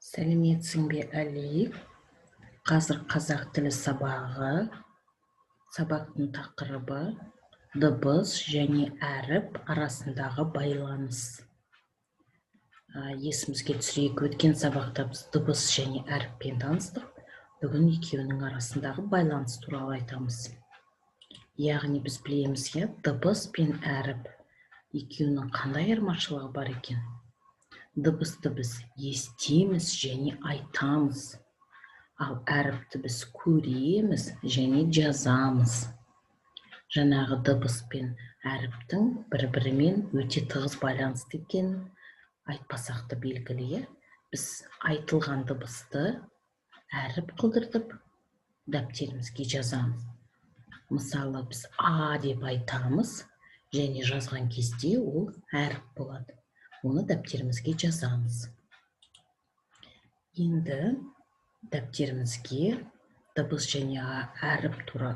Сәлеметсің бе, Әли! Қазір қазақ тілі сабағы. Сабақтың тақырыбы: дыбыс және әріп арасындағы байланыс. Есімізге түсірейік, өткен сабақта біз дыбыс және әріппен таныстық. Бүгін екеуінің арасындағы байланыс туралы айтамыз. Яғни біз білеміз, иә, дыбыс пен әріп екеуінің қандай айырмашылығы бар екен. Дыбысты біз естиміз және айтамыз, ал әріпті біз көреміз және жазамыз. Жаңағы дыбыс пен әріптің бір бірімен өте тығыз байланысты екенін айтпасақ та белгілі, иә. Біз айтылған дыбысты әріп қылдыртып, дәптерімізге жазамыз. Мысалы, біз «а» деп айтамыз және жазған кезде ол әріп болады, оны дәптерімізге жазамыз. Енді дәптерімізге дыбыс және әріп тура,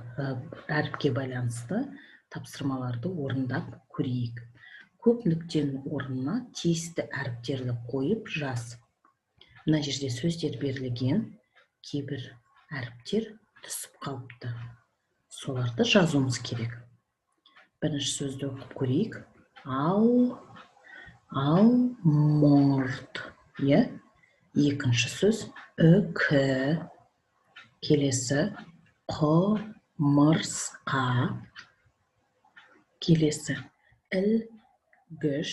әріпке байланысты тапсырмаларды орындап көрейік. Көп нүктенің орнына тиісті әріптерді қойып жаз. Мына жерде сөздер берілген, кейбір әріптер түсіп қалыпты, соларды жазуымыз керек. Бірінші сөзді оқып көрейік: ал, алмұрт, иә. Екінші сөз: үкі. Келесі: құмырсқа. Келесі: ілгіш.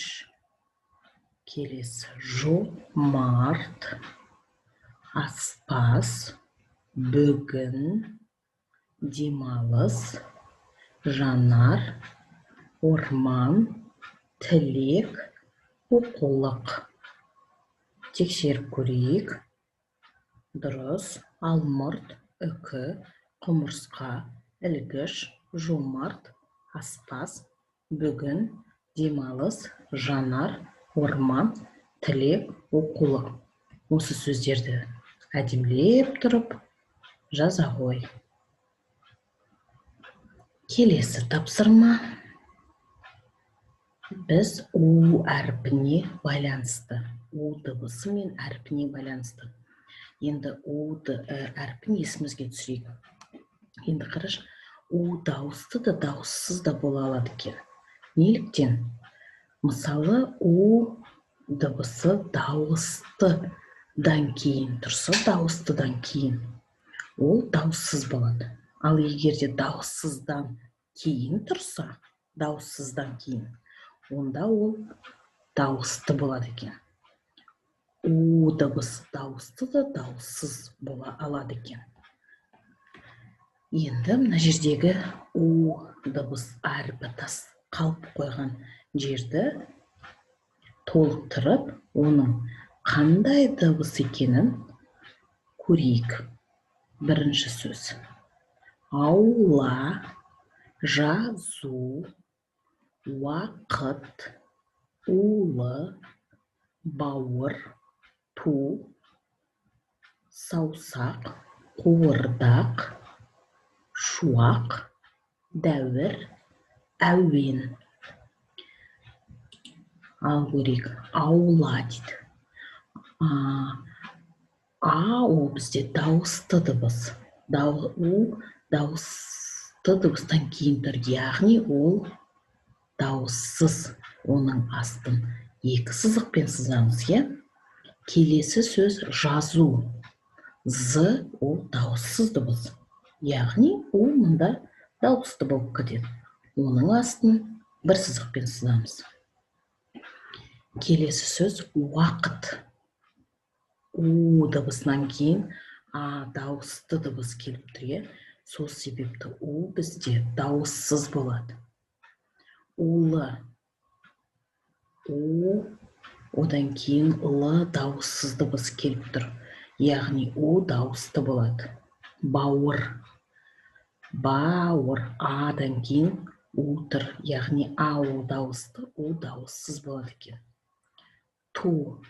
Келесі: жомарт, аспаз, бүгін, демалыс, жанар, орман, тілек, оқулық. Тексеріп көрейік. Дұрыс: алмұрт, үкі, құмырсқа, ілгіш, жомарт, аспаз, бүгін, демалыс, жанар, орман, тілек, оқулық. Осы сөздерді әдемілеп тұрып жаза ғой. Келесі тапсырма біз у әрпіне байланысты, у дыбысы мен әрпіне байланысты. Енді у әрпін есімізге түсірейік. Енді қарашы, у дауысты да, дауыссыз да бола алады екен. Неліктен? Мысалы, у дыбысы дауыстыдан кейін тұрса, дауыстыдан кейін ол дауыссыз болады. Ал егер де дауыссыздан кейін тұрса, дауыссыздан кейін, онда ол дауысты болады екен. У дыбысы дауысты да, дауыссыз бола алады екен. Енді мына жердегі у дыбыс әрпі тас қалып қойған жерді толықтырып, оның қандай дыбыс екенін көрейік. Бірінші сөз: аула, жазу, уақыт, улы, бауыр, ту, саусақ, қуырдақ, шуақ, дәуір, әуен. Ал көрейік. Аула дейді. А ол бізде дауысты дыбыс. У дауысты дыбыстан кейін тұр, яғни ол дауыссыз. Оның астын екі сызықпен сызамыз, иә. Келесі сөз: жазу. З ол дауыссыз дыбыс, яғни у мында дауысты болып кетеді. Оның астын бір сызықпен сызамыз. Келесі сөз: уақыт. У дыбысынан кейін а дауысты дыбыс келіп тұр, иә. Сол себепті у бізде дауыссыз болады. Улы. У, одан кейін л дауыссыз дыбыс келіп тұр, яғни у дауысты болады. Бауыр. Бауыр, адан кейін у тұр, яғни а ол дауысты, у дауыссыз болады екен. Ту.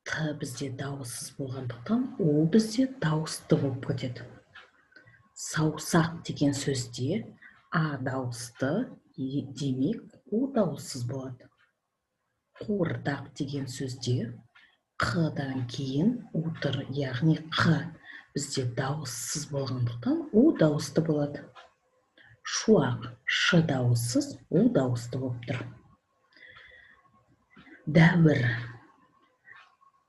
Т бізде дауыссыз болғандықтан, у бізде дауысты болып кетеді. Саусақ деген сөзде а дауысты, демек у дауыссыз болады. Қуырдақ деген сөзде Қ-дан кейін У тұр, яғни Қ бізде дауыссыз болғандықтан У дауысты болады. Шуақ, Ш дауыссыз, У дауысты болып тұр. Дәуір,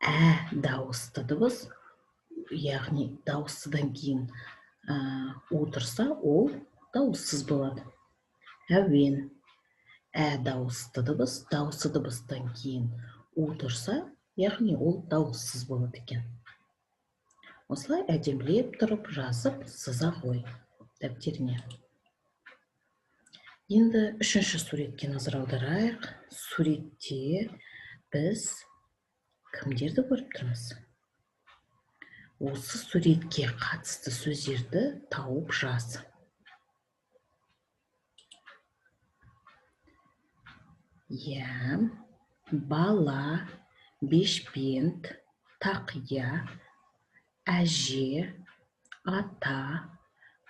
Ә дауысты дыбыс, яғни дауыссыздан кейін У тұрса, ол дауыссыз болады. Әуен, Ә дауысты дыбыс, дауысты дыбыстан кейін У тұрса, яғни ол дауыссыз болады екен. Осылай әдемілеп тұрып жазып сыза ғой дәптеріне. Енді үшінші суретке назар аударайық. Суретте біз кімдерді көріп тұрмыз? Осы суретке қатысты сөздерді тауып жаз. Иә, бала, бешпент, тақия, әже, ата,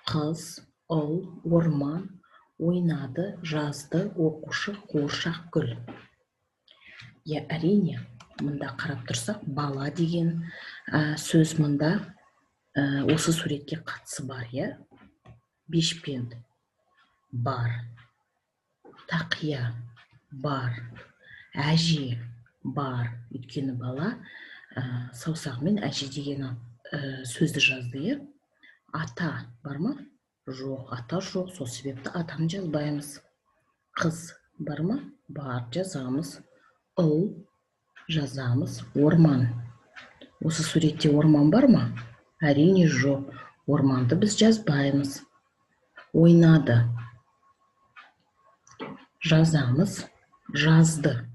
қыз, ұл, орман, ойнады, жазды, оқушы, қуыршақ, гүл. Иә, әрине, мында қарап тұрсақ, бала деген сөз мында осы суретке қатысы бар, иә? Бешпент бар, тақия бар, әже бар. Өйткені бала саусағымен әже деген сөзді жазды, иә? Ата бар ма? Жоқ, ата жоқ, сол себепті атаны жазбаймыз. Қыз бар ма? Бар, жазамыз. Ұл жазамыз. Орман. Осы суретте орман бар ма? Әрине жоқ. Орманды біз жазбаймыз. Ойнады. Жазамыз. Жазды.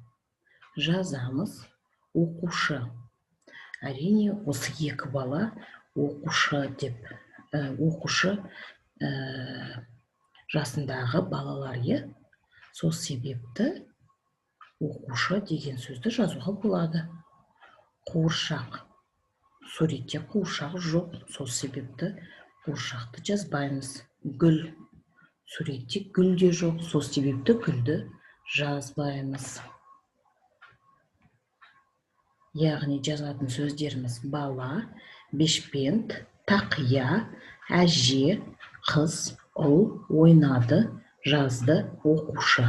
Жазамыз. Оқушы. Әрине, осы екі бала оқушы деп, оқушы жасындағы балалар, иә? Сол себепті оқушы деген сөзді жазуға болады. Қуыршақ. Суретте қуыршақ жоқ, сол себепті қуыршақты жазбаймыз. Гүл. Суретте гүл де жоқ, сол себепті гүлді жазбаймыз. Яғни жазатын сөздеріміз бала, бешпент, тақия, әже, қыз, ұл, ойнады, жазды, оқушы.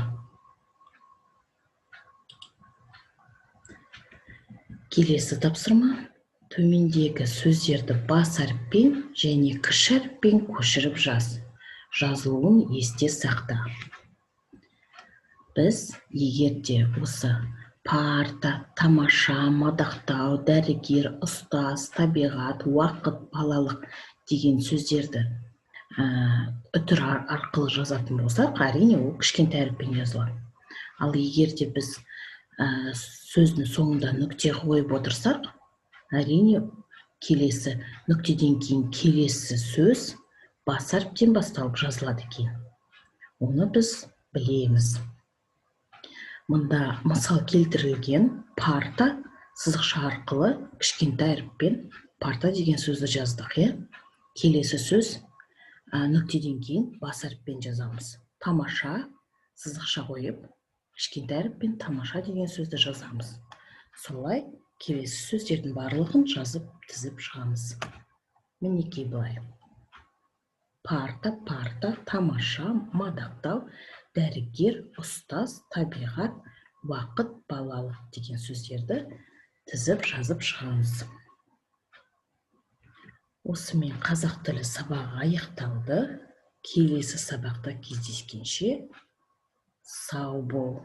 Келесі тапсырма. Төмендегі сөздерді бас әріппен және кіші әріппен көшіріп жаз. Жазылуын есте сақта. Біз егер де осы парта, тамаша, мадақтау, дәрігер, ұстаз, табиғат, уақыт, балалық деген сөздерді үтір арқылы жазатын болсақ, әрине ол кішкентай әріппен жазылады. Ал егер де біз сөздің соңында нүкте қойып отырсақ, әрине келесі нүктеден кейін келесі сөз бас әріптен басталып жазылады екен. Оны біз білеміз. Мұнда мысал келтірілген парта сызықша арқылы кішкентай әріппен парта деген сөзді жаздық, иә? Келесі сөз нүктеден кейін бас әріппен жазамыз. Тамаша сызықша қойып кішкентай әріппен тамаша деген сөзді жазамыз. Солай келесі сөздердің барлығын жазып тізіп шығамыз. Мінекей былай. Парта, парта, тамаша, мадақтау, дәрігер, ұстаз, табиғат, уақыт, балалық деген сөздерді тізіп жазып шығамыз. Осымен қазақ тілі сабағы аяқталды. Келесі сабақта кездескенше сау бол.